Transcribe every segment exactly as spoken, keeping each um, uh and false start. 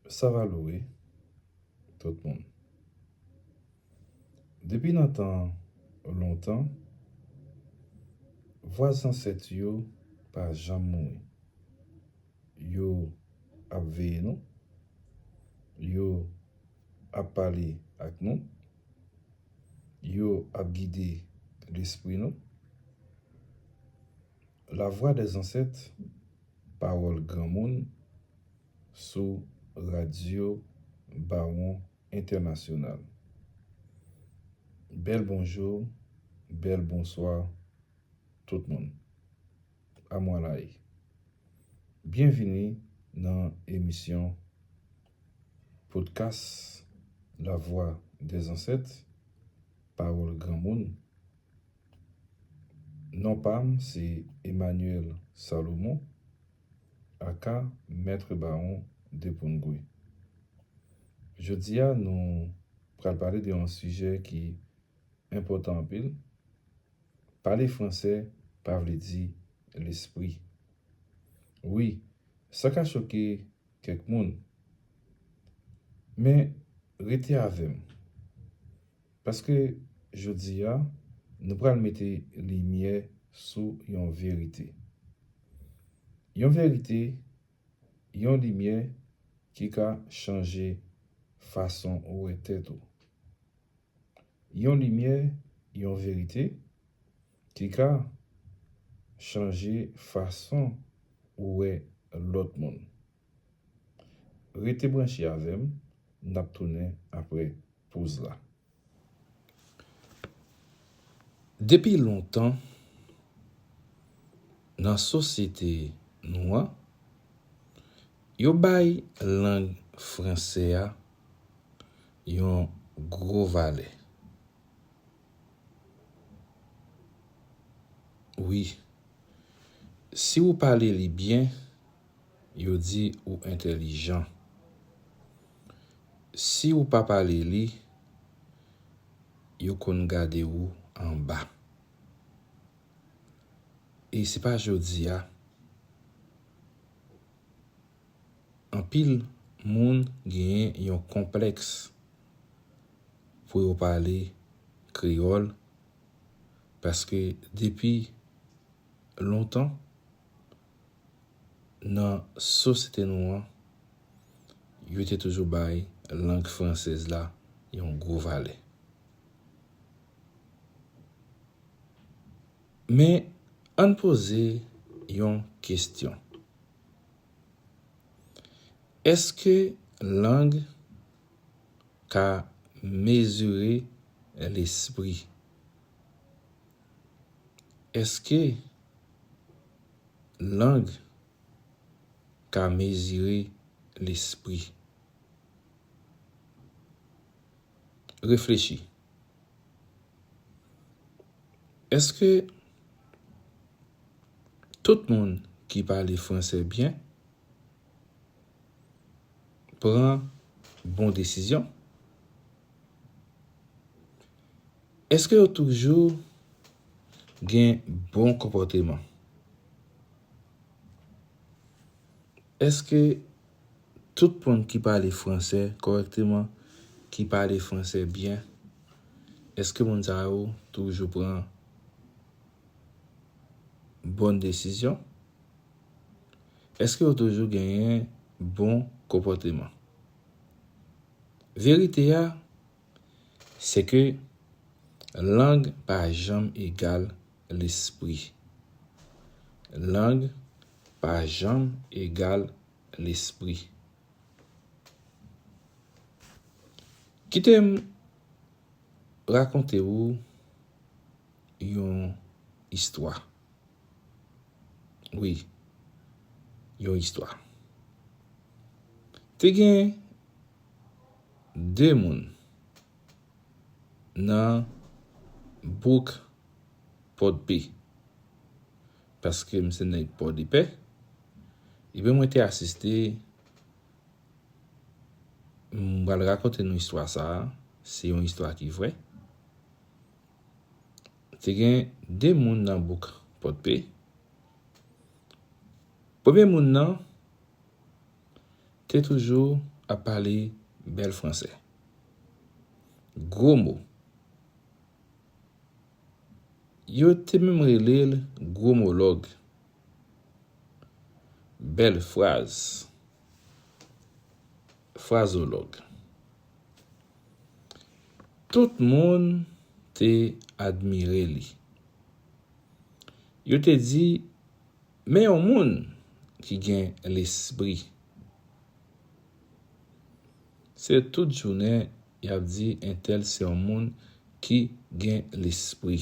Sa va loure tout moun. Depi nan tan lontan, vwa zansèt yo pa janm mouri. Yo ap veye nou. Yo ap pale ak nou. Yo ap gide lespri nou. La Voix des Ancêtres, pawòl granmoun, sou Radyo Bawon Entènasyonal. Bèl bonjou, bèl bonswa, tout moun. Amwalayi. Byenvini nan emisyon podcast La Voix des Ancêtres, pawòl granmoun. Non pa m se Emmanuel Salomon, aka Maître Bawon de Poungoué. Jodi a, nou pral pale de yon sijè ki enpòtan anpil. Pale fransè pa vle di lespri. Wi, sa ka choke kèk moun. Men, rete avè m. Paske jodi a, nou pral mete limyè sou yon verite. Yon verite, yon limyè ki ka chanje fason ou wè tèt ou. Yon limyè, yon verite ki ka chanje fason ou wè lòt moun. Rete branche avè m, n ap tounen apre poz la. Depi lontan, nan sosyete nou an, yo bay lang fransè a yon gwo valè. Wi, si ou pale li byen, yo di ou entèlijan. Si ou pa pale li, yo konn gade ou anba. E se pa jodi a. Anpil moun genyen yon konplèks pou yo pale kreyòl, paske depi lontan, nan sosyete nou an, yo te toujou bay lang fransèz la yon gwo valè. Men, ann poze yon kesyon. Èske lang ka mezire lespri? Èske lang ka mezire lespri? Reflechi. Èske tout moun ki pale fransè byen pran bon desizyon? Èske yo toujou gen bon konpòteman? Èske tout moun ki pale fransè kòrèkteman, ki pale fransè byen, èske moun sa yo toujou pran bòn desizyon? Èske yo toujou genyen bon konpòteman? Verite a, se ke lang pa janm egal lespri. Lang pa janm egal lespri. Kite m rakonte ou yon istwa. Wi, yon istwa. Te gen de moun nan bouk Pòdpe, paske m se nèg Pòdepè, ebyen mwen te asiste, m pral rakonte nou istwa sa a, se yon istwa ki vrè. Te gen de moun nan bouk Pòdpe. Premye moun nan te toujou ap pale bèl fransè. Gwo mo. Yo te menm rele l gwomològ. Bèl fraz. Frazològ. Tout moun te admire li. Yo te di, "Men yon moun ki gen lespri." Se tout jounen y ap di entèl se yon moun ki gen lespri.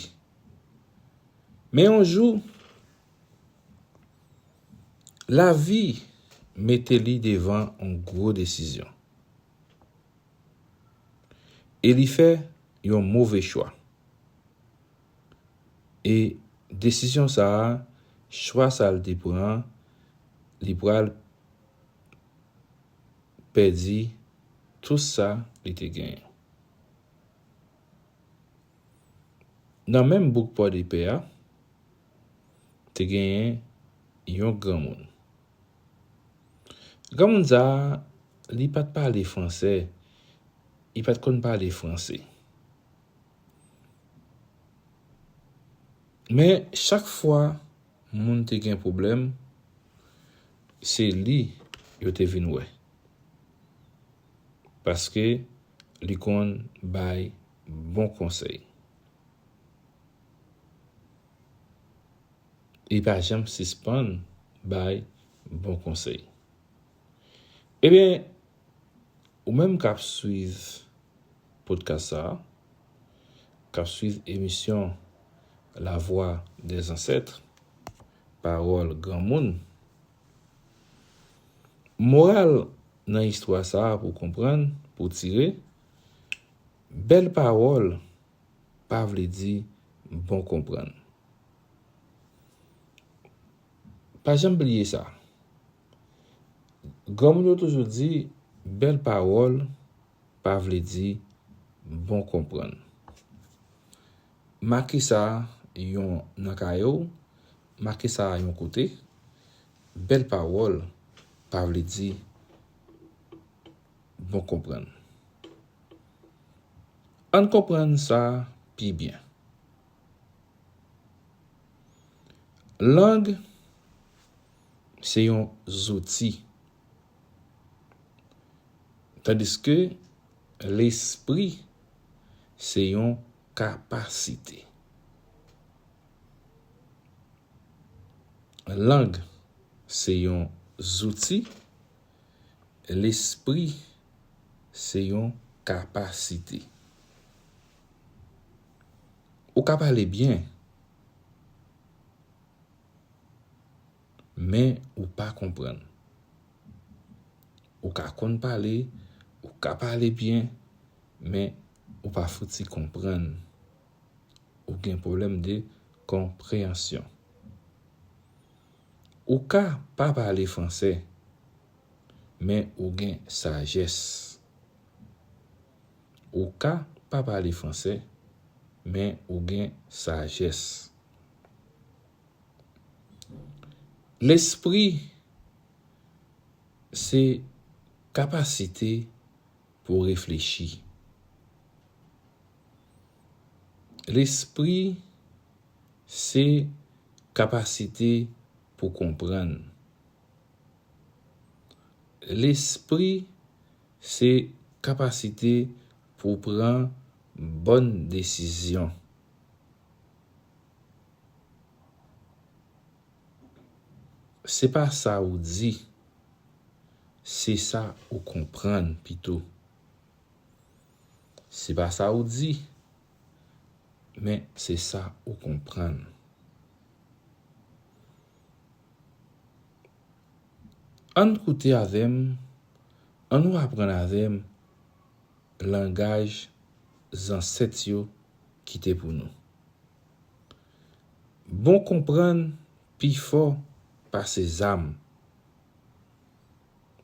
Men yon jou, lavi mete li devan yon gwo desizyon. E li fè yon move chwa. E desizyon sa a, chwa sa l te pran an, li pral pèdi tout sa li te genyen. Nan menm bouk Pòdepè a, te genyen yon granmoun. Granmoun sa a, li pa t pale fransè, li pa t konn pale franse. Men chak fwa moun te gen pwoblèm, se li yo te vin wè. Paske li konn bay bon konsèy. Li pa janm sispann bay bon konsèy. Ebyen, ou menm k ap swiv podcast sa a, k ap swiv emisyon La Voix des Ancêtres, Pawòl Granmoun, moral nan istwa sa a pou konprann, pou tire, bèl pawòl pa vle di bon konprann. Pa janm bliye sa. Granmoun yo toujou di, bèl pawòl pa vle di bon konprann. Make sa yon nan kaye w, make sa yon kote. Bèl pawòl pa vle di bon konprann. Ann konprann sa pi byen. Lang se yon zouti, tandiske lespri se yon kapasite. Lang se yon zouti, lespri se yon kapasite. Ou ka pale byen, men ou pa konprann. Ou ka konn pale, ou ka pale byen, men ou pa fouti konprann. Ou gen pwoblèm de konpreyansyon. Ou ka pa pale fransè, men ou gen sajès. Ou ka pa pale fransè, men ou gen sajès. Lespri se kapasite pou reflechi. Lespri se kapasite pou konprann. Lespri se kapasite pou pran bòn desizyon. Se pa sa ou di, se sa ou konprann pito. Se pa sa ou di, men se sa ou konprann. Ann koute avè m, ann nou aprann avè m langaj zansèt yo kite pou nou. Bon konprann pi fò pase zam.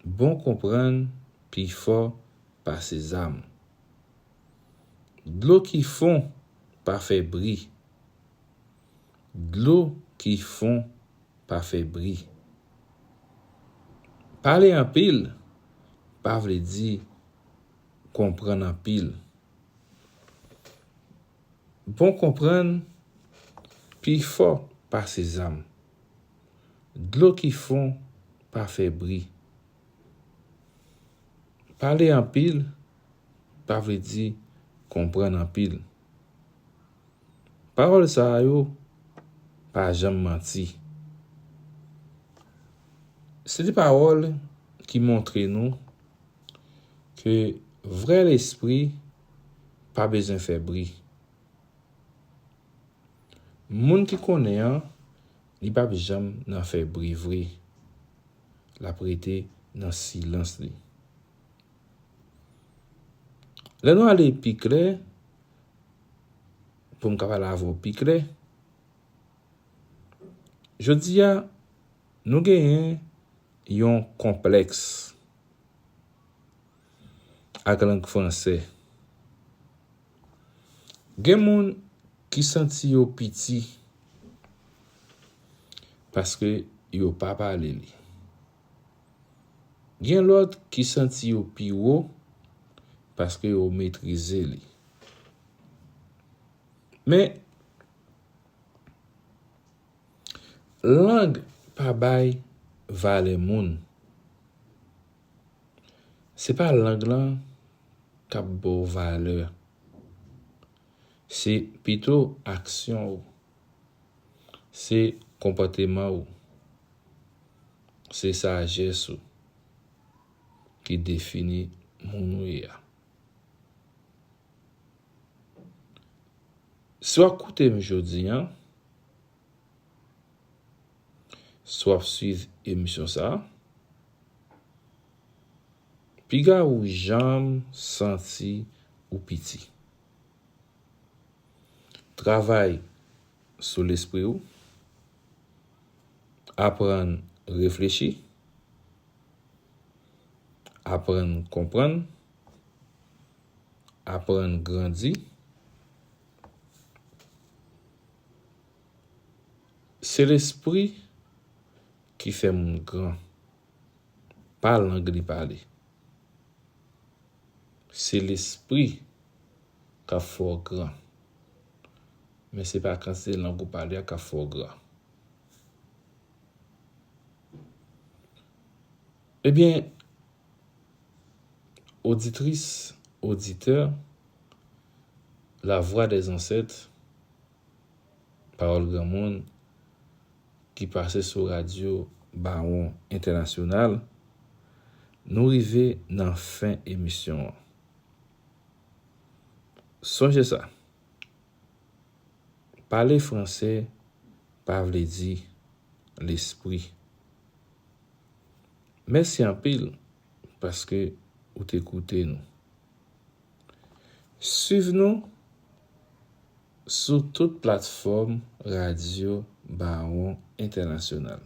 Bon konprann pi fò pase zam. Dlo ki fon pa fè bri. Dlo ki fon pa fè bri. Pale anpil pa vle di konprann anpil. Bon konprann pi fò pase zam. Dlo ki fon pa fè bri. Pale anpil pa vle di konprann anpil. Pawòl sa yo pa janm manti. Se de pawòl ki montre nou ke vrè lespri pa bezwen fè bri. Moun ki konnen an, li p ap janm nan fè bri vre. L ap rete nan silans li. Lè nou ale pi klè, pou m ka pale avè w pi klè, jodi a, nou genyen yon konplèks ak lang fransè. Gen moun ki santi yo piti paske yo pa pale li. Gen lòt ki santi yo pi wo paske yo metrize li. Men, lang pa bay valè moun. Se pa lang lan k ap ba w valè. Se pito aksyon w. Se konpòteman w. Se sajès ou ki defini moun ou ye a. Si w ap koute m jodi a, si w ap swiv emisyon sa a, piga ou janm santi ou piti. Travay sou lespri w, aprann reflechi, aprann konprann, aprann grandi. Se lespri ki fè moun gran, pa lang li pale. Se lespri k ap fè w gran. Men se pa kantite lang ou pale a k ap fè w gran. Ebyen, oditris, oditè, La Voix des Ancêtres, Pawòl Granmoun, ki pase sou radyo Bawon Entènasyonal, nou rive nan fen emisyon an. Sonje sa, pale fransè pa vle di lespri. Mèsi anpil paske ou te koute nou. Swiv nou sou tout platfòm Radyo Bawon Entènasyonal.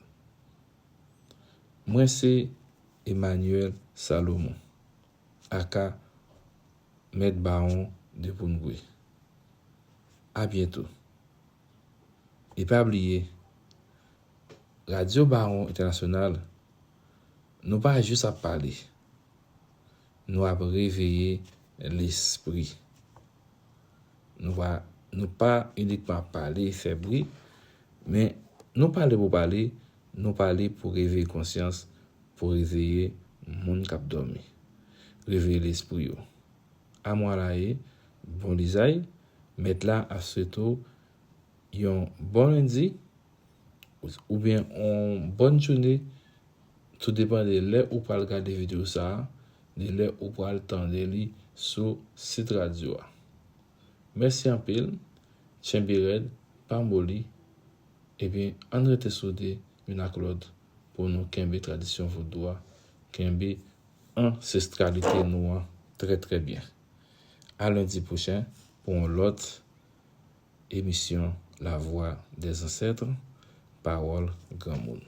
Mwen se Emmanuel Salomon, aka Mèt Bawon de Poungre. A byento. E pa bliye, Radyo Bawon Entènasyonal, nou pa jis ap pale. Nou ap reveye lespri. Nou pa, nou pa inikman ap pale, fè bri, men nou pale pou pale, nou pale pou reveye konsyans, pou reveye moun k ap dòmi. Reveye lespri yo. Amwalaye, bon lizay, Mèt la ap swete w yon bon lendi, oubyen yon bòn jounen, tou depann de lè ou pral gade videyo sa a, de lè ou pral tande li sou sit radyo a. Mèsi anpil, tchenbe rèd, pa moli, ebyen, ann rete soude youn ak lòt pou nou kenbe tradisyon vodou a, kenbe ansestralite nou an trè, trè byen. A lendi pwochen pou yon lòt emisyon La Voix des Ancêtres, Pawòl Granmoun.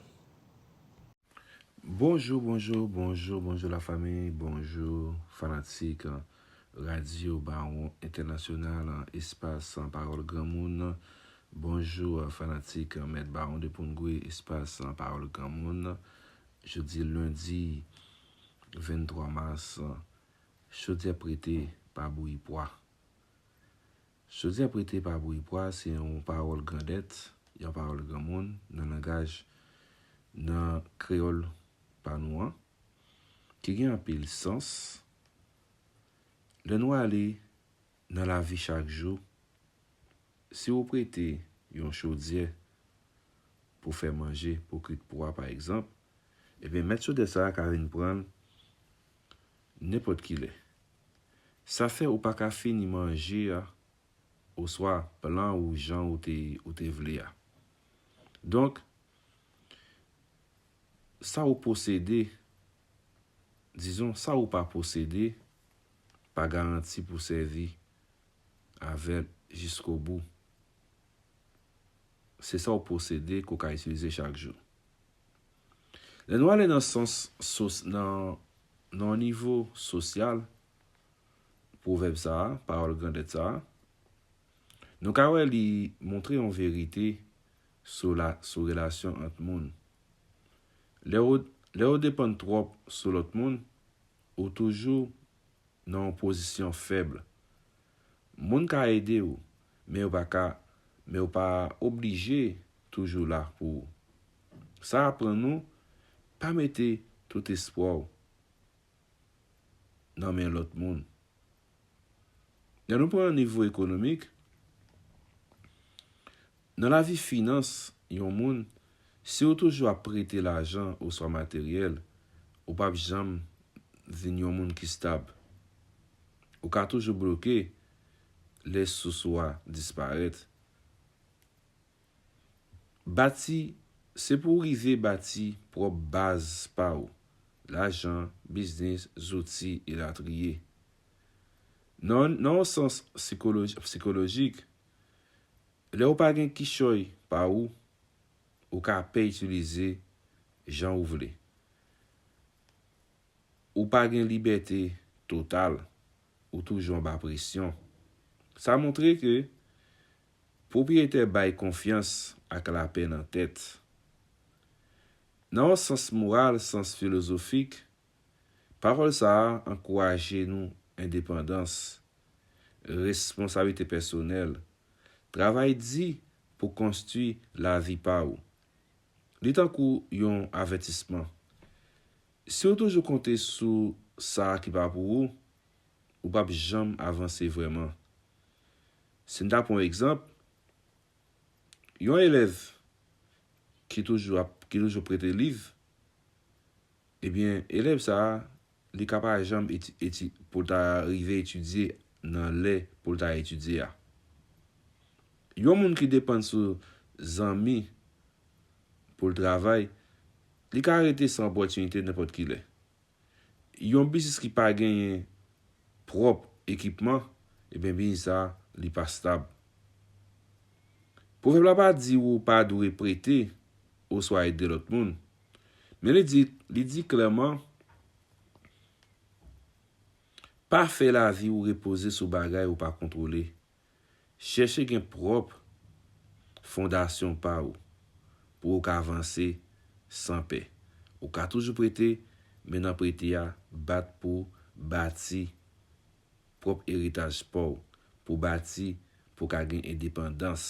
Bonjou, bonjou, bonjou, bonjou lafanmi, bonjou fanatik Radyo Bawon Entènasyonal, espas Pawòl Granmoun. Bonjou fanatik Mèt Bawon de Poungre, espas Pawòl Granmoun. Jodi lendi venntwa mas, chodyè prete pa bouyi pwa. Chodyè prete pa bouyi pwa se yon pawòl grandèt, yon pawòl granmoun nan langaj, nan kreyòl pa nou an, ki gen anpil sans. Lè nou ale nan lavi chak jou, si w prete yon chodyè pou fè manje, pou kwit pwa, pa egzanp, ebyen, mèt chodyè sa a ka vin pran l nenpòt ki lè. Sa fè ou pa ka fini manje a, oswa plan ou jan ou te, ou te vle a. Donk, sa ou posede, dizon, sa ou pa posede, pa garanti pou sèvi avè l jiskobou. Se sa ou posede ke w ka itilize chak jou. Lè nou ale nan sans sos-, nan, nan yon nivo sosyal, pwovèb sa a, pawòl grandèt sa a, nou ka wè li montre yon verite sou la, sou relasyon ant moun. Lè w, lè w depann twòp sou lòt moun, ou toujou nan yon pozisyon fèb. Moun ka ede w, men yo pa ka, men yo pa oblije toujou la pou ou. Sa aprann nou pa mete tout espwa w nan men lòt moun. Lè nou pran nivo ekonomik, nan lavi finans yon moun, si w toujou ap prete lajan oswa materyèl, ou p ap janm vin yon moun ki stab. Ou ka toujou bloke lè sous ou a disparèt. Bati, se pou w rive bati pwòp baz pa w, lajan, biznis, zouti, elatriye. Nan, nan yon sans sikoloj-, sikolojik, lè w pa gen kichòy pa ou, ou ka pè itilize jan ou vle. Ou pa gen libète total, ou toujou anba presyon. Sa montre ke pwopriyetè bay konfyans ak lapè nan tèt. Nan yon sans moral, sans filozofik, pawòl sa a ankouraje nou endepandans, responsablite pèsonèl, travay di pou konstwi lavi pa ou. Li tankou yon avètisman. Si w toujou konte sou sa ki pa pou ou, ou p ap janm avanse vrèman. Si n ta pran yon egzanp, yon elèv ki toujou ap, ki toujou prete liv, ebyen, elèv sa a, li ka pa janm eti-, eti-, pou l ta rive etidye nan lè pou l ta etidye a. Yon moun ki depann sou zanmi pou l travay, li ka rete san opòtinite nenpòt ki lè. Yon biznis ki pa genyen pwòp ekipman, ebyen, biznis sa a, li pa stab. Pwovèb la pa di ou pa dwe prete oswa ede lòt moun, men li di, li di klèman, pa fè lavi w repoze sou bagay ou pa kontwole. Chèche gen pwòp fondasyon pa w pou w ka vanse san pè. Ou ka toujou prete, men nan prete a, bat pou bati pwòp eritaj pa w, pou bati, pou w ka gen endepandans.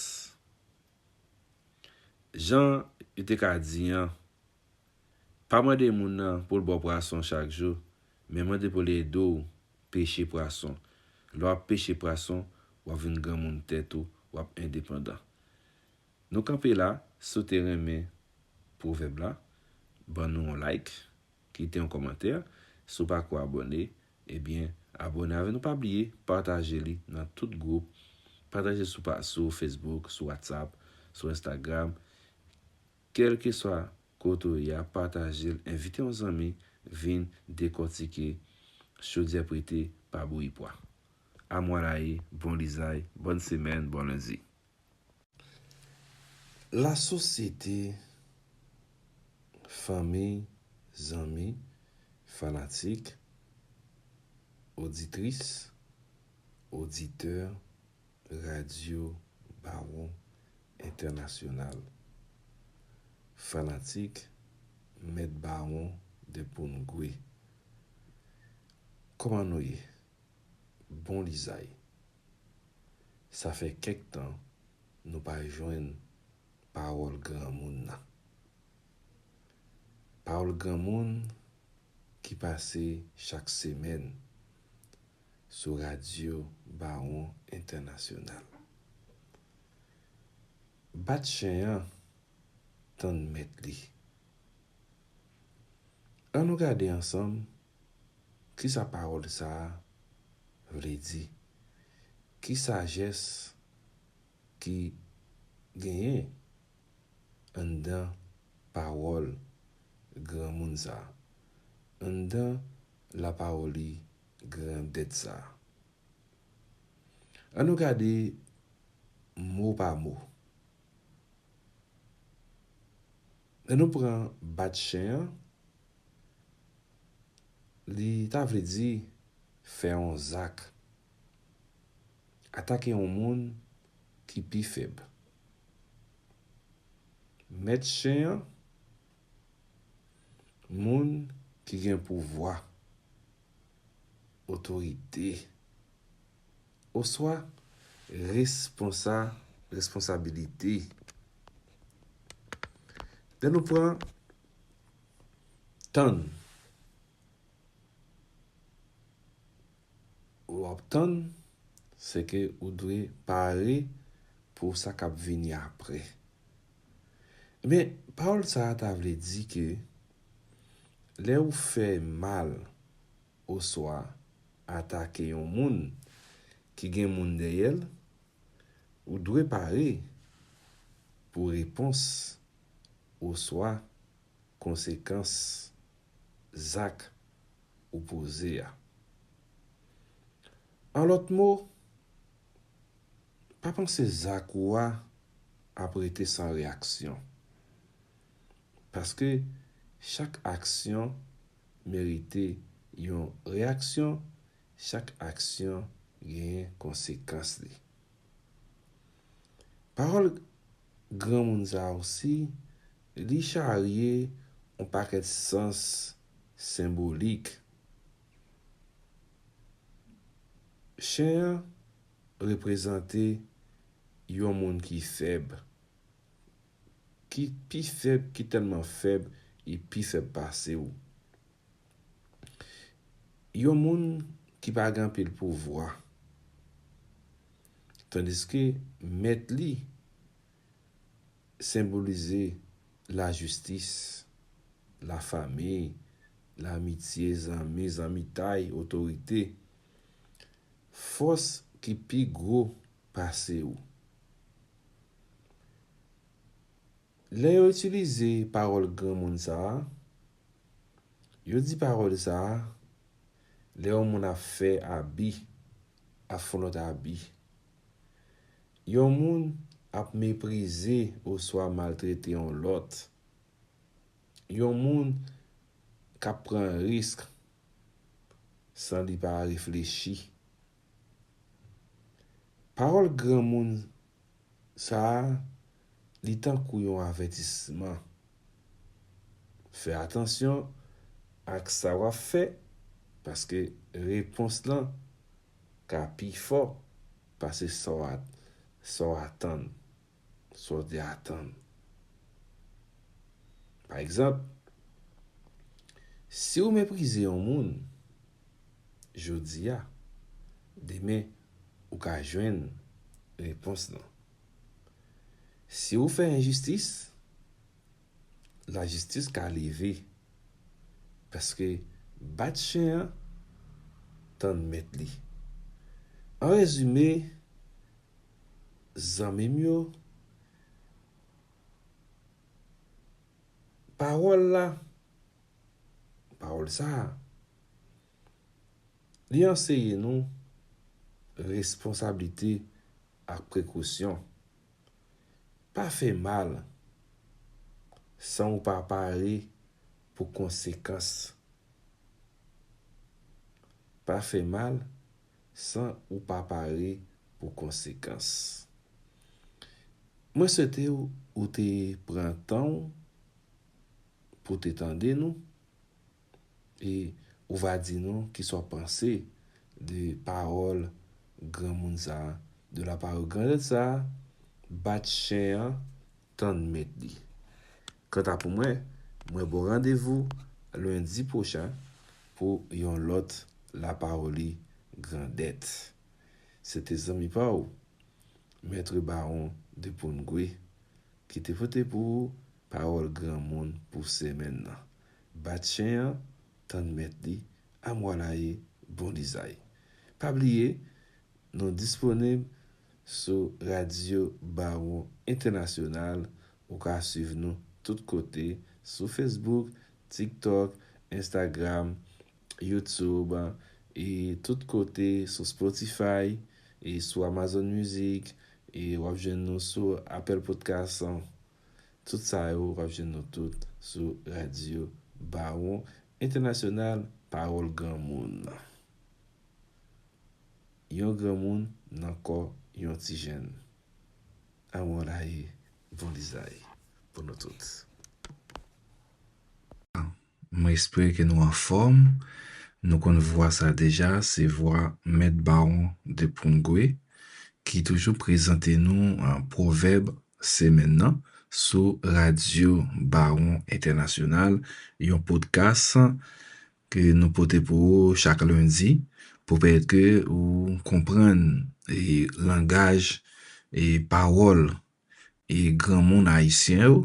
Jan yo te ka di an, pa mande moun nan pou l ba w pwason chak jou, men mande pou l ede w peche pwason. Lè w ap peche pwason, w ap vin granmoun tèt ou, w ap endepandan. Nou kanpe la, si w te renmen pwovèb la, ban nou yon like, kite yon kòmantè. Si w pako abòne, ebyen, abòne avè nou. Pa bliye pataje li nan tout gwoup. Pataje sou pa, sou Facebook, sou WhatsApp, sou Instagram. Kèlkeswa kote w ye a, pataje l, envite yon zanmi vin dekòtike chodyè prete pa bouyi pwa. Amwalayi, bon lizay, bòn semèn, bon lendi. Lasosyete, fanmi, zanmi, fanatik, oditris, oditè, Radyo Bawon Entènasyonal. Fanatik, Mèt Bawon de Poungwe. Kòman nou ye? Bon lizay. Sa fè kèk tan nou pa jwenn pawòl granmoun nan. Pawòl granmoun ki pase chak semèn sou radyo Bawon Entènasyonal. Bat chen an, tann mèt li. Ann nou gade ansanm kisa pawòl sa a vle di. Ki sajès ki genyen anndan pawòl granmoun sa a, anndan lapawòli grandèt sa a. Ann nou gade mo pa mo. Lè nou pran bat chen an, li ta vle di fè yon zak, atake yon moun ki pi fèb. Mèt chen an, moun ki gen pouvwa, otorite, oswa responsa-, responsabilite. Lè nou pran tann, w ap tann, se ke ou dwe pare pou sa k ap vini apre. Men, pawòl sa a ta vle di ke lè ou fè mal oswa atake yon moun ki gen moun dèyè l, ou dwe pare pou repons oswa konsekans zak ou poze a. An lòt mo, pa panse zak ou a ap rete san reyaksyon. Paske chak aksyon merite yon reyaksyon, chak aksyon genyen konsekans li. Pawòl granmoun sa a osi, li charye yon pakèt sans senbolik. Chen an reprezante yon moun ki fèb, ki pi fèb, ki tèlman fèb, li pi fèb pase w. Yon moun ki pa gen anpil pouvwa. Tandiske mèt li senbolize lajistis, lafanmi, lamitye, zanmi, zanmitay, otorite. Fòs ki pi gwo pase w. Lè yo itilize pawòl granmoun sa a, yo di pawòl sa a lè yon moun ap fè abi, ap fè yon lòt abi. Yon moun ap meprize oswa maltrete yon lòt. Yon moun k ap pran risk san li pa reflechi. Pawòl granmoun sa a, li tankou yon avètisman. Fè atansyon ak sa w ap fè, paske repons lan ka pi fò pase sa w a, sa w atann, sa w te atann. Pa egzanp, si w meprize yon moun jodi a, demen ou ka jwenn repons lan. Si w fè enjistis, lajistis ka leve. Paske bat chen an, tann mèt li. An rezime, zanmi m yo, pawòl la, pawòl sa a, li anseye nou responsablite ak prekosyon. Pa fè mal san w pa pare pou konsekans. Pa fè mal san ou pa pare pou konsekans. Mwen swete w, ou te pran tan w pou te tande nou, e ou va di nou kisa w panse de pawòl granmoun sa a, de la parole grandette sa a, bat chen an, tann mèt li. Kanta pou mwen, mwen ba w randevou lendi pwochen pou yon lòt La Parole Grandette. Se te zanmi pa w, Mèt Bawon de Poungwe, ki te pote pou ou pawòl granmoun pou semèn nan. Bat chen an, tann mèt li, amwalaye, bon lizay. Pa bliye, nou disponib sou Radyo Bawon Entènasyonal. Ou ka swiv nou tout kote, sou Facebook, TikTok, Instagram, YouTube, e tout kote, sou Spotify, e sou Amazon Music, e w ap jwenn nou sou Apple Podcast. Tout sa yo, w ap jwenn nou tout sou Radyo Bawon Entènasyonal, pawòl granmoun. Yon granmoun nan kò yon ti jèn. Amwalaye, bon lizay pou nou tout. Mwen espere ke nou anfòm. Nou konn vwa sa deja, se vwa Mèt Bawon de Poungwe, ki toujou prezante nou, a, pwovèb semèn nan sou Radyo Bawon Entènasyonal, yon podcast ke nou pote pou ou chak lendi, pou pèmèt ke ou konprann, e, langaj, e, pawòl, e, granmoun ayisyen yo,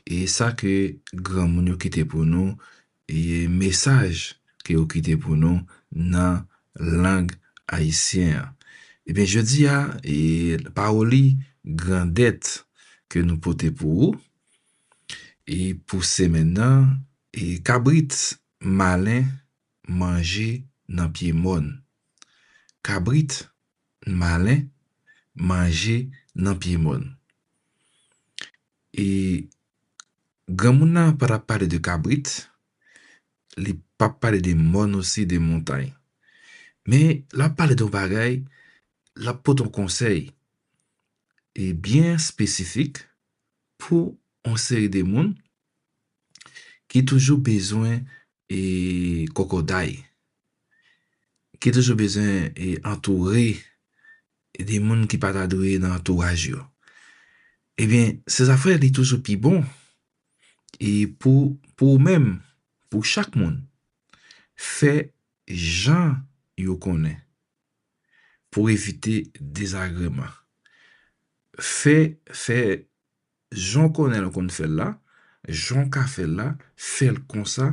e sa ke granmoun yo kite pou nou, e, mesaj ke yo kite pou nou nan lang ayisyen an. Ebyen, jodi a, e, pawòl grandèt ke nou pote pou ou, e pou semèn nan, e kabrit malen manje nan pye mòn. Kabrit malen manje nan pye mòn. E granmoun nan pa t ap pale de kabrit, li p ap pale de mòn osi, de montay. Men, l ap pale de yon bagay, l ap pote yon konsèy, e byen espesifik pou yon seri de moun ki toujou bezwen, e, kòkòday, ki toujou bezwen, e, antoure de moun ki pa ta dwe nan antouraj yo. Ebyen, se sa fè li toujou pi bon, e pou, pou ou menm, pou chak moun, fè jan yo konnen pou evite dezagreman. Fè, fè jan w konnen l konn fè l la, jan w ka fè l la, fè l konsa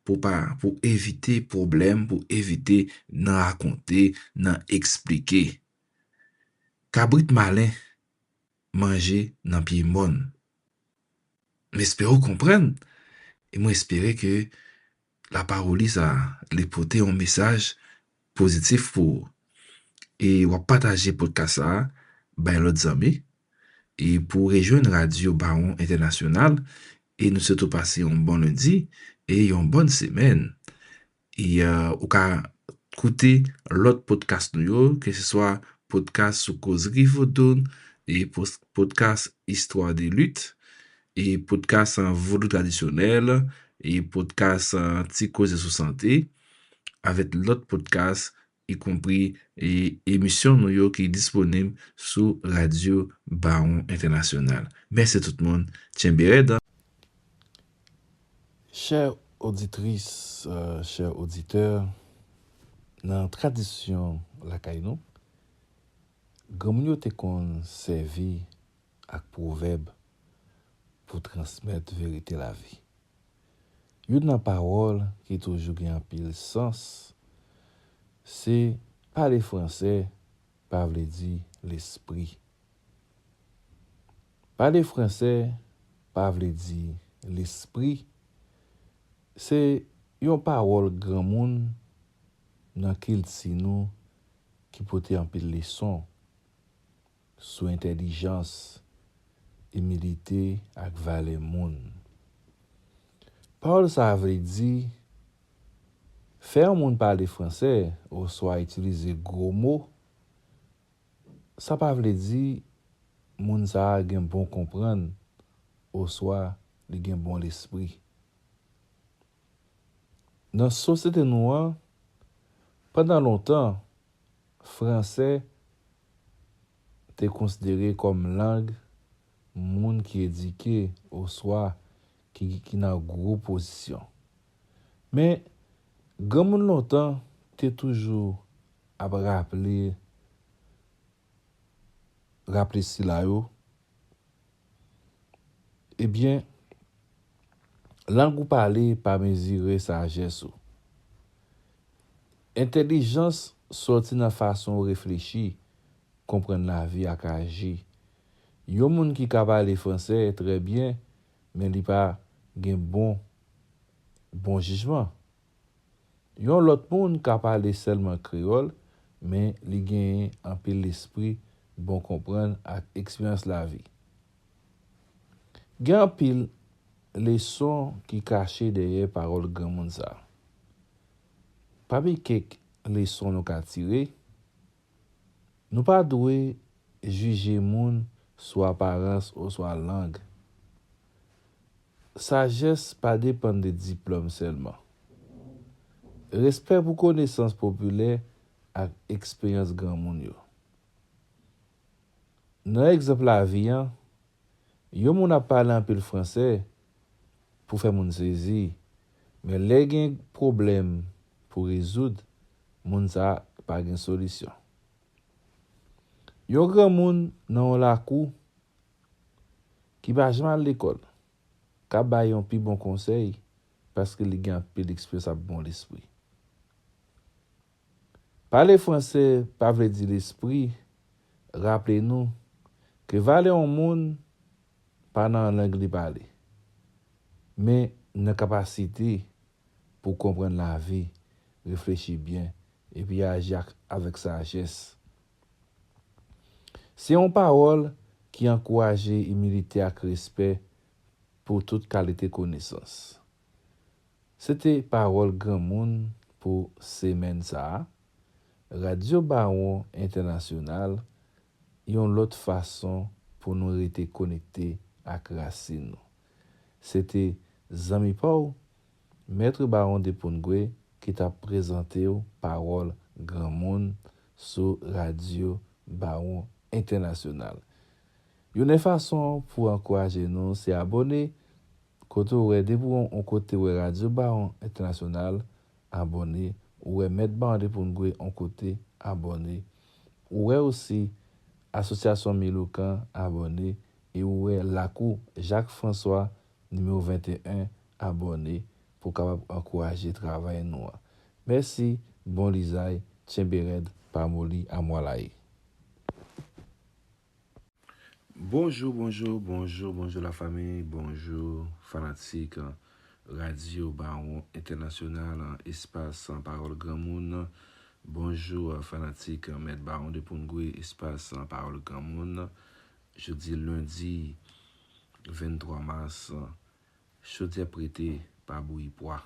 pou pa, pou evite pwoblèm, pou evite nan rakonte, nan eksplike. Kabrit malen manje nan pye mòn. M espere w konprann, e mwen espere ke lapawòl sa a, li pote yon mesaj pozitif pou ou. E w ap pataje podcast sa a bay lòt zanmi. E pou w rejwenn Radyo Bawon Entènasyonal, e nou swete w pase yon bon lendi e yon bòn semèn. E, euh, ou ka koute lòt podcast nou yo, ke se swa podcast sou kozri vodou, e pos-, podcast Histoire de lutte, e podcast, euh, vodou tradisyonèl, e podcast, euh, Ti Koze sou Sante, avèk lòt podcast, ikonpri, e emisyon nou yo ki disponib sou Radyo Bawon Entènasyonal. Mèsi tout moun. Tchenbe rèd. Chè oditris, euh, chè oditè, nan tradisyon lakay nou, granmoun yo te konn sèvi ak pwovèb pou transmèt verite lavi. Youn nan pawòl ki toujou gen anpil sans, se pale franse pa vle di lespri. Pale franse pa vle di lespri. Se yon pawòl granmoun nan kilti nou ki pote anpil leson sou entèlijans, imilite ak valè moun. Pawòl sa a vle di, fè yon moun pale franse oswa itilize gwo mo, sa pa vle di moun sa a gen bon konprann oswa li gen bon lespri. Nan sosyete nou an, pandan lontan, franse te konsidere kòm lang moun ki edike oswa ki, ki nan gwo pozisyon. Men, granmoun lontan te toujou ap raple, raple sila yo, Ebyen, lang ou pale pa mezire sajès ou. Entèlijans sòti nan fason w reflechi, konprann lavi ak aji. Yon moun ki ka pale franse trè byen, men li pa gen bon, bon jijman. Yon lòt moun ka pale sèlman kreyòl, men li genyen anpil lespri, bon konprann ak eksperyans lavi. Gen anpil leson ki kache dèyè pawòl granmoun sa a. Pami kèk leson nou ka tire, nou pa dwe jije moun sou aparans oswa lang. Sajès pa depann de diplòm sèlman. Respè pou konesans popilè ak eksperyans granmoun yo. Nan egzanp lavi an, yon moun ap pale anpil franse pou fè moun sezi, men lè gen pwoblèm pou rezoud, moun sa a pa gen solisyon. Yon granmoun nan yon lakou ki pa janm al lekòl ka bay yon pi bon konsèy paske li gen anpil eksperyans ak bon lespri. Pale franse pa vle di lespri. Raple nou ke valè yon moun pa nan lang li pale, men nan kapasite pou konprann lavi, reflechi byen, epi aji ak, avèk sajès. Se yon pawòl ki ankouraje imilite ak respè pou tout kalite konesans. Se te pawòl granmoun pou semèn sa a. Radyo Bawon Entènasyonal, yon lòt fason pou nou rete konekte ak rasin nou. Se te zanmi pa w, Mèt Bawon de Poungwe, ki t ap prezante w pawòl granmoun sou Radyo Bawon Entènasyonal. Youn nan fason pou ankouraje nou se abòne. Kote w wè, depi w yon kote w wè Radyo Bawon Entènasyonal, abòne. Ou wè Mèt Bawon de Poungwe yon kote, abòne. Ou wè osi Asosyasyon Miloukan, abòne. E ou wè Lakou Jak Franswa, nimewo venteyen, abòne pou w kapab ankouraje travay nou an. Mèsi, bon lizay, tchenbe rèd, pa moli, amwalayi. Bonjou, bonjou, bonjou, bonjou lafanmi, bonjou fanatik Radyo Bawon Entènasyonal, espas Pawòl Granmoun. Bonjou fanatik Mèt Bawon de Poungwe, espas Pawòl Granmoun. Jodi lendi venntwa mas, chodyè ap rete pa bouyi pwa.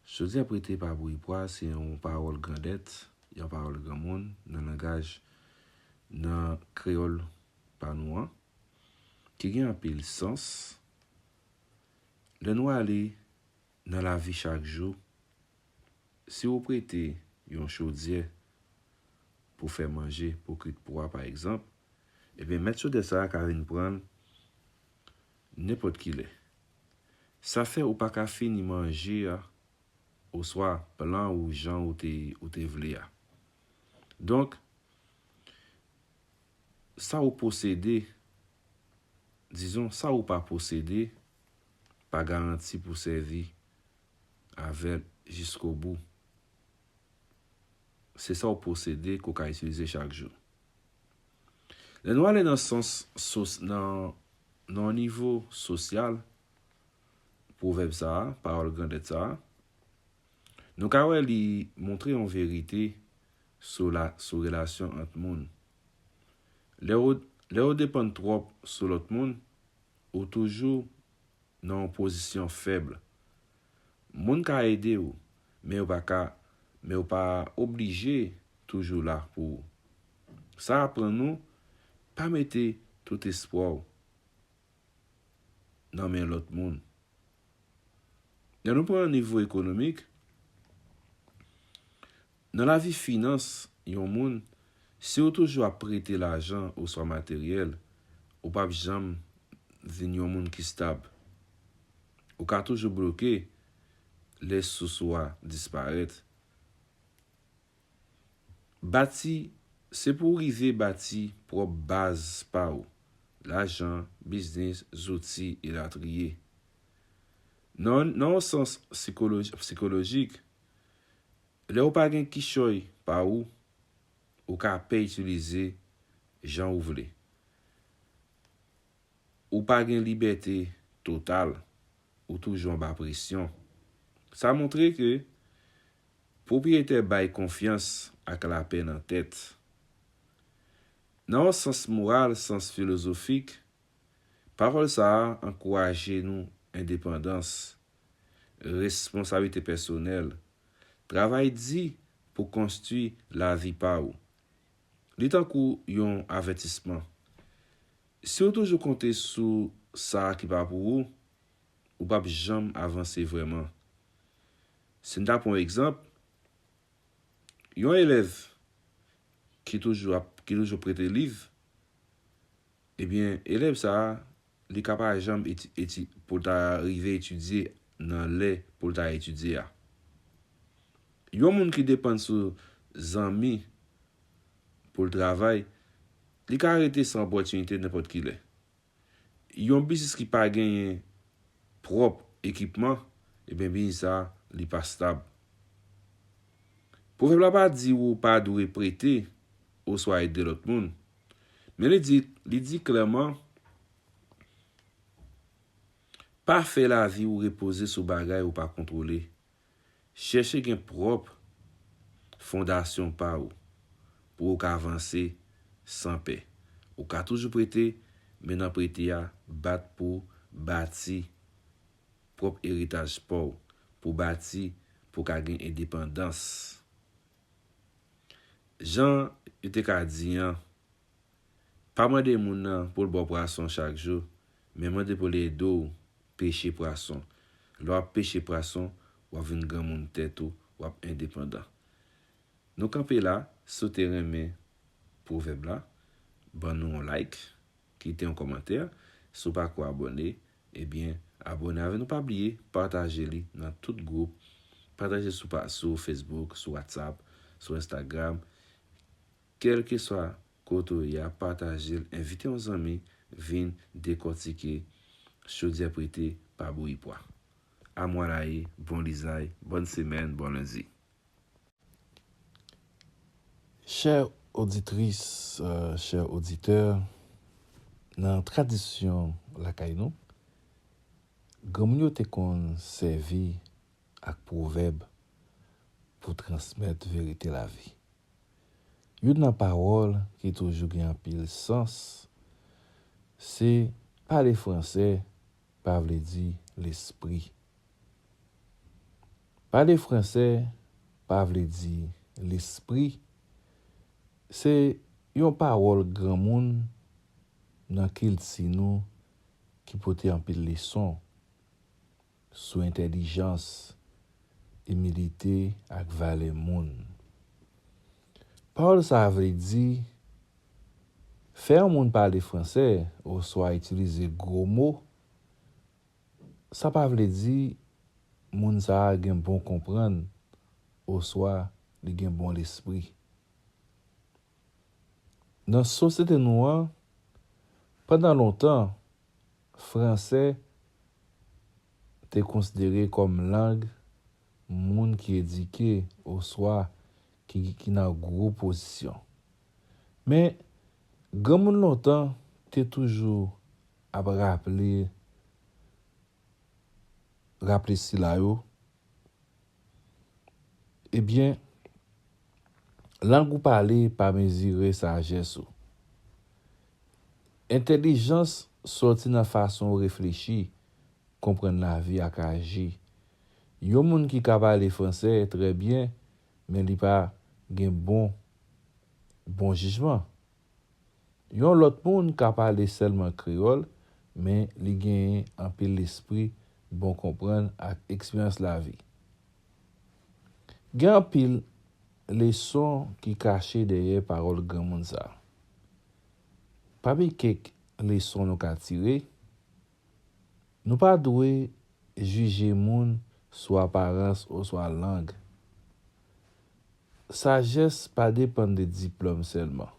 Chodyè ap rete pa bouyi pwa se yon pawòl grandèt, yon pawòl granmoun nan langaj, nan kreyòl pa nou an, ki gen anpil sans. Lè nou ale nan lavi chak jou, si w prete yon chodyè pou fè manje, pou kwit pwa, pa egzanp, ebyen, mèt chodyè sa a ka vin pran l nenpòt ki lè. Sa fè ou pa ka fini manje a, oswa plan ou jan ou te, ou te vle a. Donk, sa ou posede, dizon, sa ou pa posede, pa garanti pou sèvi avè l jiskobou. Se sa w posede ke w ka itilize chak jou. Lè nou ale nan sans sos-, nan, nan yon nivo sosyal, pwovèb sa a, pawòl grandèt sa a, nou ka wè li montre yon verite sou la, sou relasyon ant moun. Lè w, lè w depann twòp sou lòt moun, ou toujou nan yon pozisyon fèb. Moun ka ede w, men yo pa ka, men yo pa oblije toujou la pou ou. Sa aprann nou, pa mete tout espwa w nan men lòt moun. Lè nou pran nivo ekonomik, nan lavi finans yon moun, si w toujou ap prete lajan oswa materyèl, ou p ap janm vin yon moun ki stab. Ou ka toujou bloke lè sous ou a disparèt. Bati, se pou w rive bati pwòp baz pa w, lajan, biznis, zouti, elatriye. Nan, nan yon sans sikoloj-, sikolojik, lè w pa gen kichòy pa ou, ou ka pè itilize jan ou vle. Ou pa gen libète total, ou toujou anba presyon. Sa montre ke pwopriyetè bay konfyans ak lapè nan tèt. Nan yon sans moral, sans filozofik, pawòl sa a ankouraje nou endepandans, responsablite pèsonèl, travay di pou konstwi lavi pa w. Li tankou yon avètisman. Si w toujou konte sou sa ki pa pou ou, ou p ap janm avanse vrèman. Si n ta pran yon egzanp, yon elèv ki toujou ap, ki toujou prete liv, ebyen, elèv sa a, li ka pa janm eti-, eti-, pou l ta rive etidye nan lè pou l ta etidye a. Yon moun ki depann sou zanmi pou l travay, li ka rete san opòtinite nenpòt ki lè. Yon biznis ki pa genyen pwòp ekipman, ebyen, biznis sa a, li pa stab. Pwovèb la pa di ou pa dwe prete oswa ede lòt moun. Men li di, li di klèman, pa fè lavi w repoze sou bagay ou pa kontwole. Chèche gen pwòp fondasyon pa w pou w ka vanse san pè. Ou ka toujou prete, men nan prete a, bat pou bati pwòp eritaj pa w, pou bati, pou w ka gen endepandans. Jan yo te ka di an, pa mande moun nan pou l ba w pwason chak jou, men mande pou l ede w peche pwason. Lè w ap peche pwason, w ap vin granmoun tèt ou, w ap endepandan. Nou kanpe la, si w te renmen pwovèb la, ban nou yon like, kite yon kòmantè. Si w pa ko abòne, ebyen, abòne avè nou. Pa bliye, pataje li nan tout gwoup. Pataje sou pa, sou Facebook, sou WhatsApp, sou Instagram. Kèlkeswa kote w ye a, pataje l, envite yon zanmi vin dekòtike chodyè prete pa bouyi pwa. Amwalayi, bon lizay, bòn semèn, bon lendi. Chè oditris, euh, chè oditè, nan tradisyon lakay nou, granmoun yo te konn sèvi ak pwovèb pou transmèt verite lavi. Youn nan pawòl ki toujou gen anpil sans, se pale franse pa vle di lespri. Pale franse pa vle di lespri. Se yon pawòl granmoun nan kilti nou ki pote anpil leson sou entèlijans, imilite ak valè moun. Pawòl sa a vle di, fè yon moun pale franse oswa itilize gwo mo, sa pa vle di moun sa a gen bon konprann oswa li gen bon lespri. Nan sosyete nou an, pandan lontan, franse te konsidere kòm lang moun ki edike oswa ki, ki nan gwo pozisyon. Men, granmoun lontan te toujou ap raple, raple sila yo, ebyen, lang ou pale pa mezire sajès ou. Entèlijans sòti nan fason w reflechi, konprann lavi ak aji. Yon moun ki ka pale franse trè byen, men li pa gen bon, bon jijman. Yon lòt moun ka pale sèlman kreyòl, men li genyen anpil lespri bon konprann ak eksperyans lavi. Gen anpil leson ki kache dèyè pawòl granmoun sa a. Pami kèk leson nou ka tire, nou pa dwe jije moun sou aparans oswa lang. Sajès pa depann de diplòm sèlman.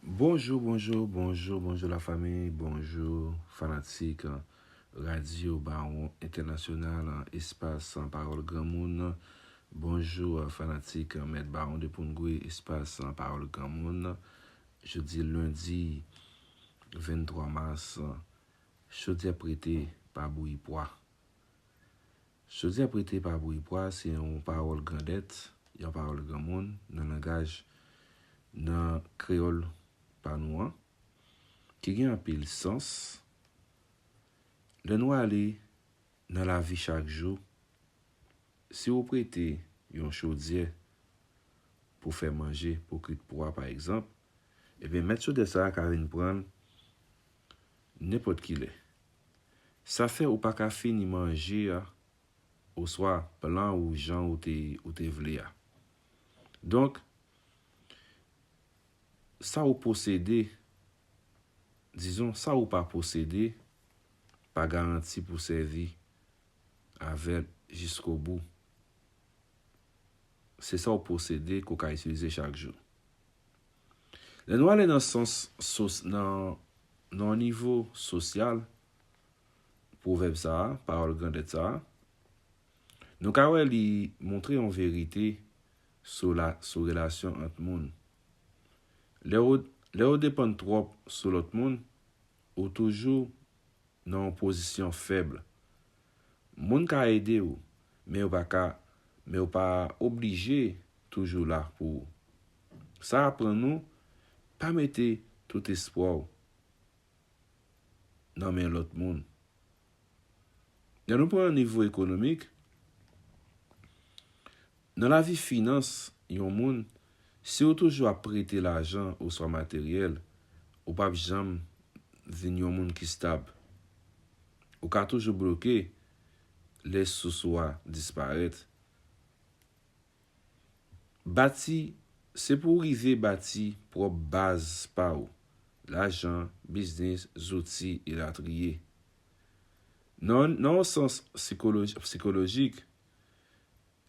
Bonjou, bonjou, bonjou, bonjou lafanmi, bonjou fanatik Radyo Bawon Entènasyonal, espas pawòl granmoun. Bonjou fanatik Mèt Bawon de Poungre, espas pawòl granmoun. Jodi lendi venntwa mas, chaudière prête pa bouyi pwa. Chaudière prête pa bouyi pwa se yon pawòl grandèt, yon pawòl granmoun nan langaj, nan kreyòl pa nou an, ki gen anpil sans. Lè nou ale nan lavi chak jou, si w prete yon chodyè pou fè manje, pou kwit pwa, pa egzanp, ebyen, mèt chodyè sa a ka vin pran l nenpòt ki lè. Sa fè ou pa ka fini manje a, oswa plan ou jan ou te, ou te vle a. Donk, sa ou posede, dizon, sa ou pa posede, pa garanti pou sèvi avè l jiskobou. Se sa ou posede ke w ka itilize chak jou. Lè nou ale nan sans sos-, nan, nan yon nivo sosyal, pwovèb sa a, pawòl grandèt sa a, nou ka wè li montre yon verite sou la, sou relasyon ant moun. Lè w, lè w depann twòp sou lòt moun, ou toujou nan yon pozisyon fèb. Moun ka ede w, men yo pa ka, men yo pa oblije toujou la pou ou. Sa aprann nou pa mete tout espwa w nan men lòt moun. Lè nou pran nivo ekonomik, nan lavi finans yon moun, si w toujou ap prete lajan oswa materyèl, ou p ap janm vin yon moun ki stab. Ou ka toujou bloke lè sous ou a disparèt. Bati, se pou w rive bati pwòp baz pa w, lajan, biznis, zouti, elatriye. Nan, nan yon sans sikolo-, sikolojik,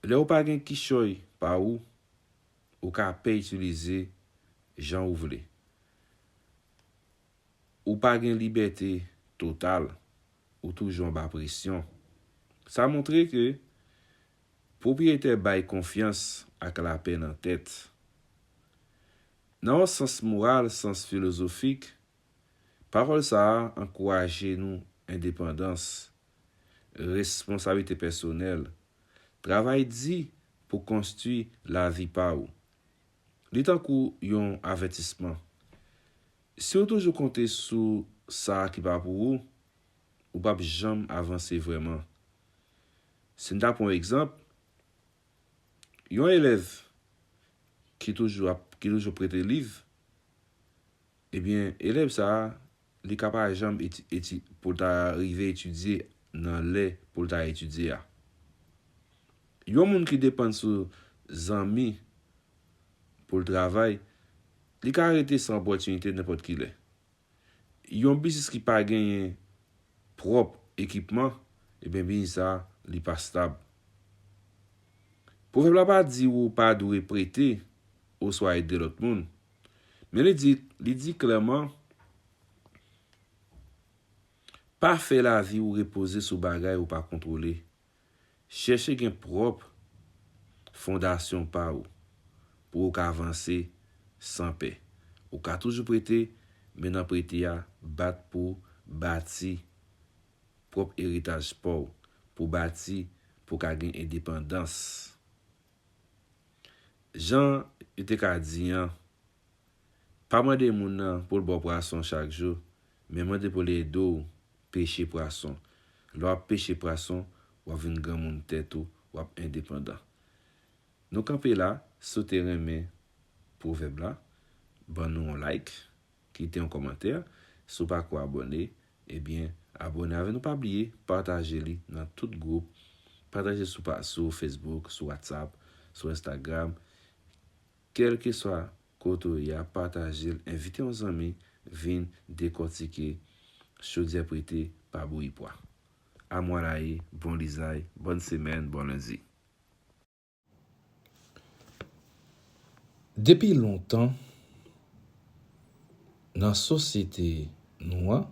lè w pa gen kichòy pa ou, ou ka pè itilize jan ou vle. Ou pa gen libète total, ou toujou anba presyon. Sa montre ke pwopriyetè bay konfyans ak lapè nan tèt. Nan yon sans moral, sans filozofik, pawòl sa a ankouraje nou endepandans, responsablite pèsonèl, travay di pou konstwi lavi pa w. Li tankou yon avètisman. Si w toujou konte sou sa ki pa pou ou, ou p ap janm avanse vrèman. Si n ta pran yon egzanp, yon elèv ki toujou ap, ki toujou prete liv, ebyen, elèv sa a, li ka pa janm eti-, eti-, pou l ta rive etidye nan lè pou l ta etidye a. Yon moun ki depann sou zanmi pou l travay, li ka rete san opòtinite nenpòt ki lè. Yon biznis ki pa genyen pwòp ekipman, ebyen, biznis sa a, li pa stab. Pwovèb la pa di ou pa dwe prete oswa ede lòt moun, men li di, li di klèman, pa fè lavi w repoze sou bagay ou pa kontwole. Chèche gen pwòp fondasyon pa w pou w ka vanse san pè. Ou ka toujou prete, men nan prete a, bat pou bati pwòp eritaj pa w, pou bati, pou w ka gen endepandans. Jan yo te ka di an, pa mande moun nan pou l ba w pwason chak jou, men mande pou l ede w peche pwason. Lè w ap peche pwason, w ap vin granmoun tèt ou, w ap endepandan. Nou kanpe la, si w te renmen pwovèb la, ban nou yon like, kite yon kòmantè. Si w pa ko abòne, Ebyen, abòne avè nou, pa bliye pataje li nan tout gwoup. Pataje sou, pa, sou Facebook, sou WhatsApp, sou Instagram. Kèlkeswa kote w ye a, pataje l, envite yon zanmi vin dekòtike chodyè prete pa bouyi pwa. Amwalayi, bon lizay, bòn semèn, bon lendi. Depi lontan, nan sosyete nou an,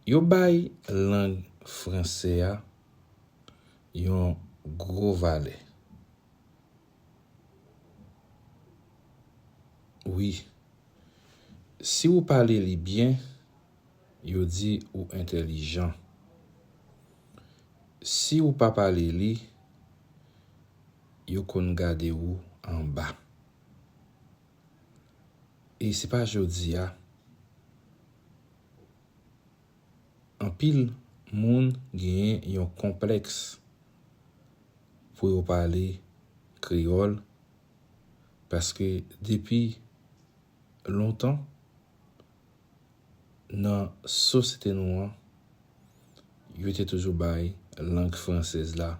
yo bay lang franse a yon gwo valè. Wi, si ou pale li byen, yo di ou entèlijan. Si ou pa pale li, yo konn gade ou anba. E se pa jodi a. Anpil moun genyen yon konplèks pou yo pale kreyòl, paske depi lontan, nan sosyete nou an, yo te toujou bay lang fransèz la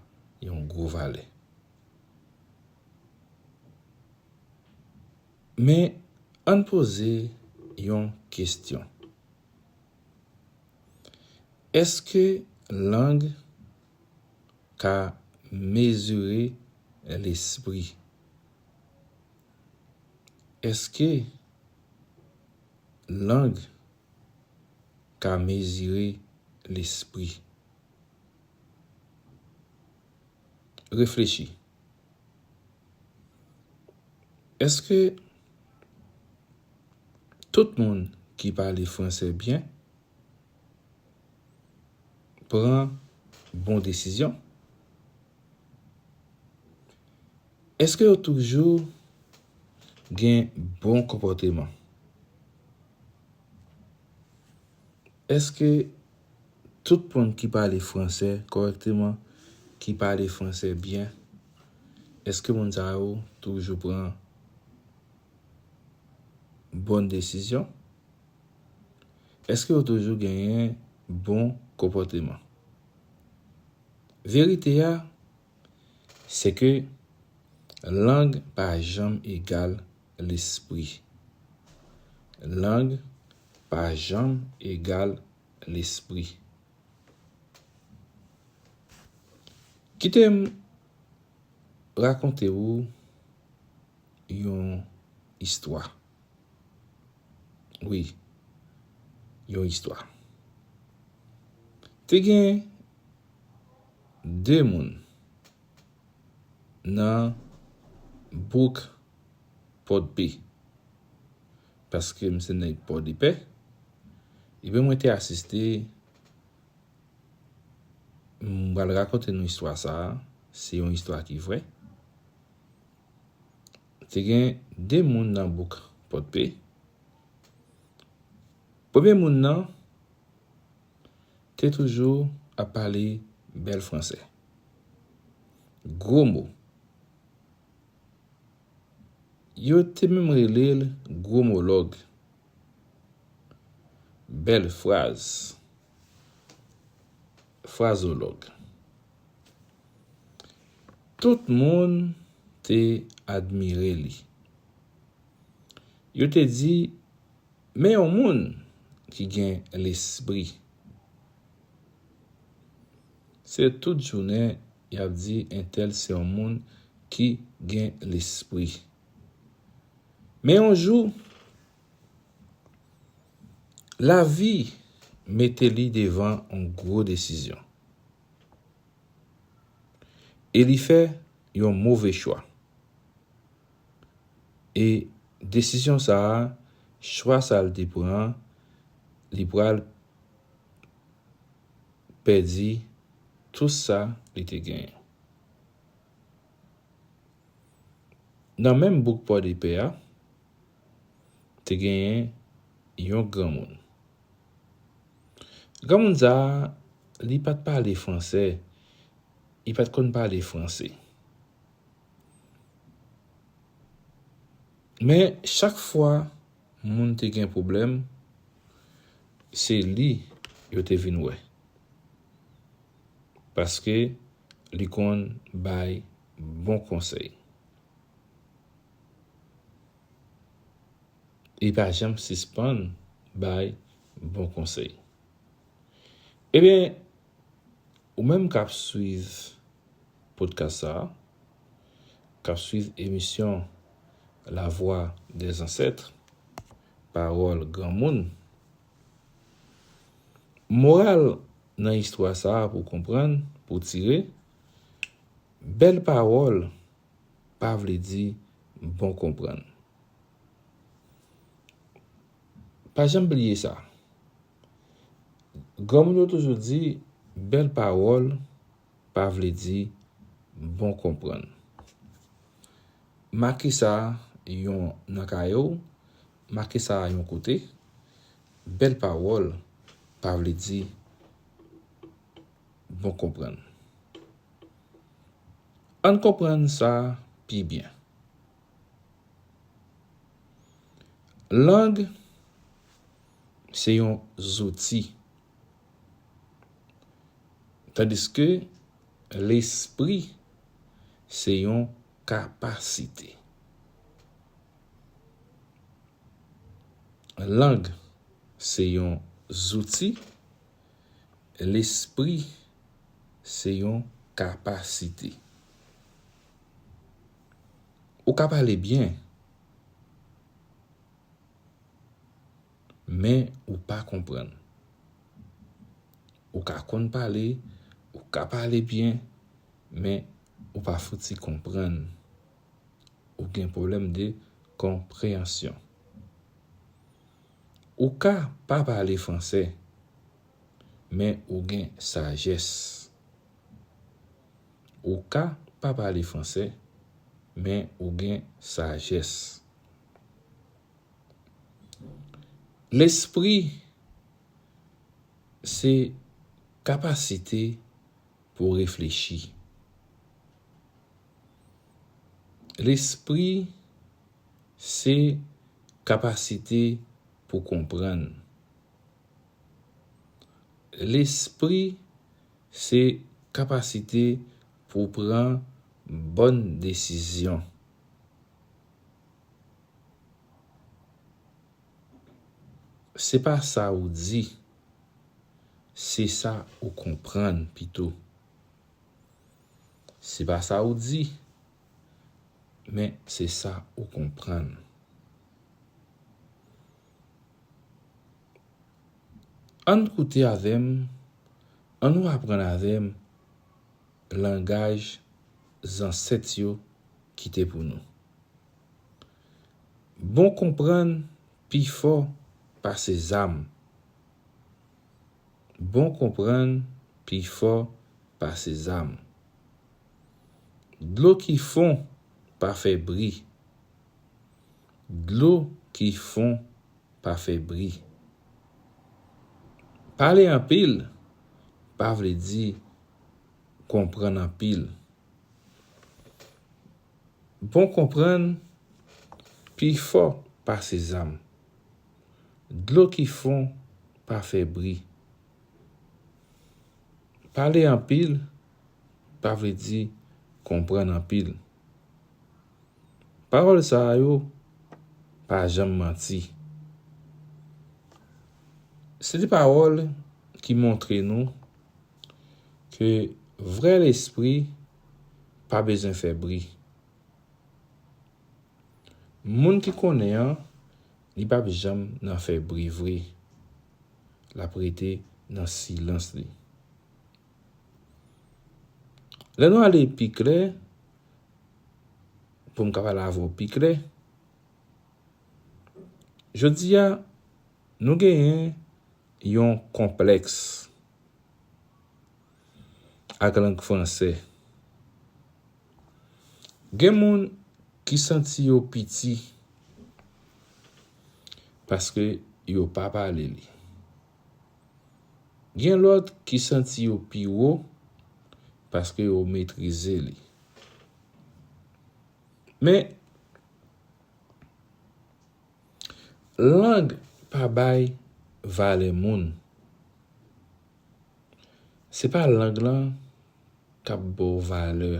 yon gwo valè. Men, ann poze yon kesyon. Èske lang ka mezire lespri? Èske lang ka mezire lespri? Reflechi. Èske tout moun ki pale franse byen pran bon desizyon? Èske yo toujou gen bon konpòteman? Èske tout moun ki pale franse kòrèkteman, ki pale franse byen, èske moun sa yo toujou pran bòn desizyon? Èske yo toujou genyen bon konpòteman? Verite a, se ke lang pa janm egal lespri. Lang pa janm egal lespri. Kite m rakonte ou yon istwa. Wi, yon istwa. Te gen de moun nan bouk Pòdpe. Paske m se nèg Pòdepè, ebyen mwen te asiste, m pral rakonte nou istwa sa a, se yon istwa ki vrè. Te gen de moun nan bouk Pòdpe. Premye moun nan te toujou ap pale bèl franse. Gwo mo. Yo te menm rele l gwomològ. Bèl fraz. Frazològ. Tout moun te admire li. Yo te di, "Men yon moun ki gen lespri." Se tout jounen y ap di entèl se yon moun ki gen lespri. Men yon jou, lavi mete li devan yon gwo desizyon. E li fè yon move chwa. E desizyon sa a, chwa sa a l te pran an, li pral pèdi tout sa li te genyen. Nan menm bouk Pòdepè a, te genyen yon granmoun. Granmoun sa a, li pa t pale franse, li pa t konn pale franse. Men, chak fwa moun te gen pwoblèm, se li yo te vin wè. Paske li konn bay bon konsèy. Li pa janm sispann bay bon konsèy. Ebyen, ou menm k ap swiv podcast sa a, k ap swiv emisyon La Voix des Ancêtres, Pawòl Granmoun, moral nan istwa sa a pou konprann, pou tire, bèl pawòl pa vle di bon konprann. Pa janm bliye sa. Granmoun yo toujou di, bèl pawòl pa vle di bon konprann. Make sa yon nan kaye w, make sa yon kote. Bèl pawòl pa vle di bon konprann. Ann konprann sa pi byen. Lang se yon zouti, tandiske lespri se yon kapasite. Lang se yon zouti, lespri se yon kapasite. Ou ka pale byen, men ou pa konprann. Ou ka konn pale, ou ka pale byen, men ou pa fouti konprann. Ou gen pwoblèm de konpreyansyon. Ou ka pa pale fransè, men ou gen sajès. Ou ka pa pale fransè, men ou gen sajès. Lespri se kapasite pou reflechi. Lespri se kapasite pou konprann. Lespri se kapasite pou pran bòn desizyon. Se pa sa ou di, se sa ou konprann pito. Se pa sa ou di, men se sa ou konprann. Ann koute avè m, ann nou aprann avè m langaj zansèt yo kite pou nou. Bon konprann pi fò pase zam. Bon konprann pi fò pase zam. Dlo ki fon pa fè bri. Dlo ki fon pa fè bri. Pale anpil pa vle di konprann anpil. Bon konprann pi fò pase zam. Dlo ki fon pa fè bri. Pale anpil pa vle di konprann anpil. Pawòl sa yo pa janm manti. Se de pawòl ki montre nou ke vrè lespri pa bezwen fè bri. Moun ki konnen an, li p ap janm nan fè bri vre. L ap rete nan silans li. Lè nou ale pi klè, pou m ka pale avè w pi klè, jodi a, nou genyen yon konplèks ak lang fransè. Gen moun ki santi yo piti paske yo pa pale li. Gen lòt ki santi yo pi wo paske yo metrize li. Men, lang pa bay valè moun. Se pa lang lan k ap ba w valè.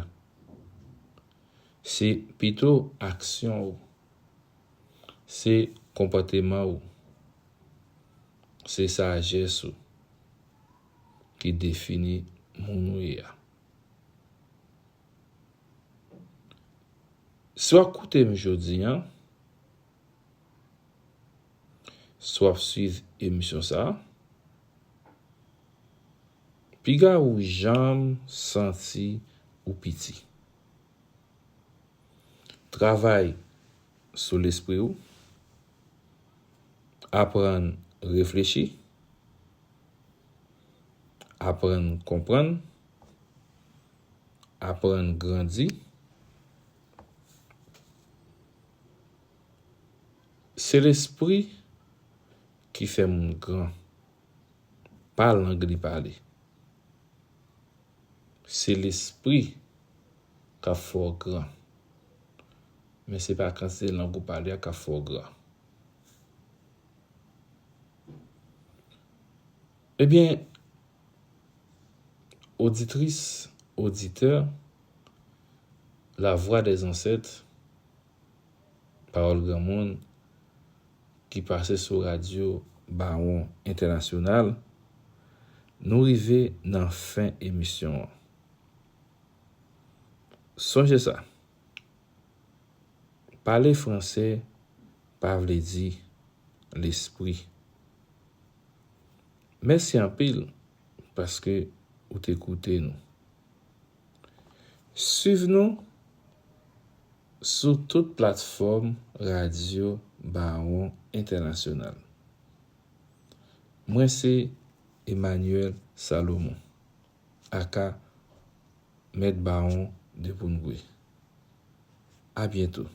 Se pito aksyon w. Se konpòteman w. Se sajès ou ki defini moun ou ye a. Si w ap koute m jodi a, si w ap swiv emisyon sa a, piga ou janm santi ou piti. Travay sou lespri w, aprann reflechi, aprann konprann, aprann grandi. Se lespri ki fè moun gran, pa lang li pale. Se lespri k ap fè w gran. Men se pa kantite lang ou pale a k ap fè w gran. Ebyen, oditris, oditè, La Voix des Ancêtres, Pawòl Granmoun, ki pase sou radyo Bawon Entènasyonal, nou rive nan fen emisyon an. Sonje sa, pale franse pa vle di lespri. Mèsi anpil paske ou te koute nou. Swiv nou sou tout platfòm radyo Bawon Entènasyonal. Mwen se Emmanuel Salomon, aka Mèt Bawon de Poungre. A byento.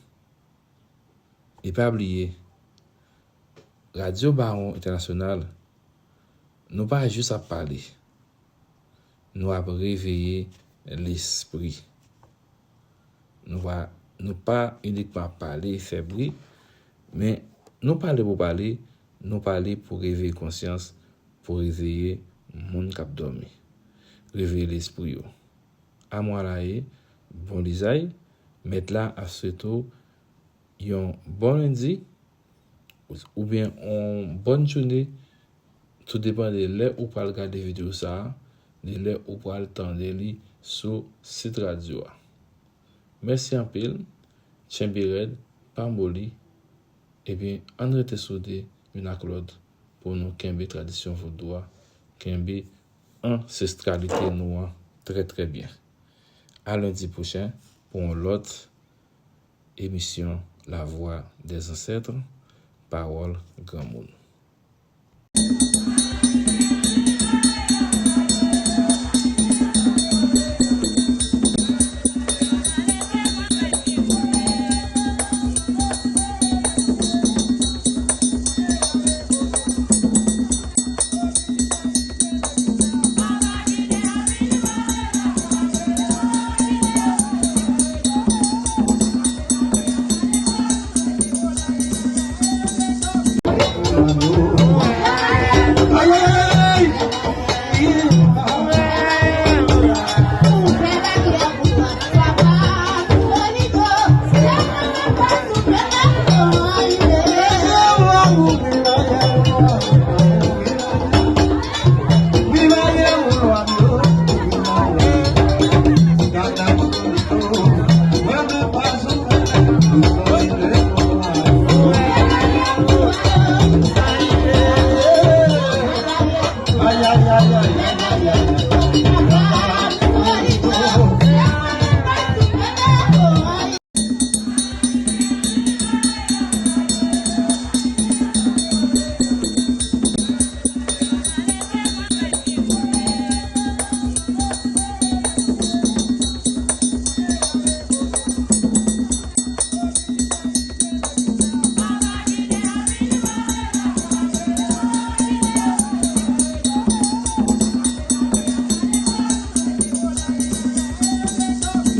E pa bliye, Radyo Bawon Entènasyonal, nou pa jis ap pale. Nou ap reveye lespri. Nou pa, nou pa inikman ap pale, fè bri, men nou pale pou pale, nou pale pou reveye konsyans, pou reveye moun k ap dòmi. Reveye lespri yo. Amwalaye, bon lizay, mèt la ap swete w yon bon lendi, oubyen yon bòn jounen, tou depann de lè ou pral gade videyo sa a, de lè ou pral tande li sou sit radyo a. Mèsi anpil, tchenbe rèd, pa moli, ebyen, ann rete soude youn ak lòt pou nou kenbe tradisyon vodou a, kenbe ansestralite nou an trè, trè byen. A lendi pwochen pou yon lòt emisyon La Voix des Ancêtres, Pawòl Granmoun.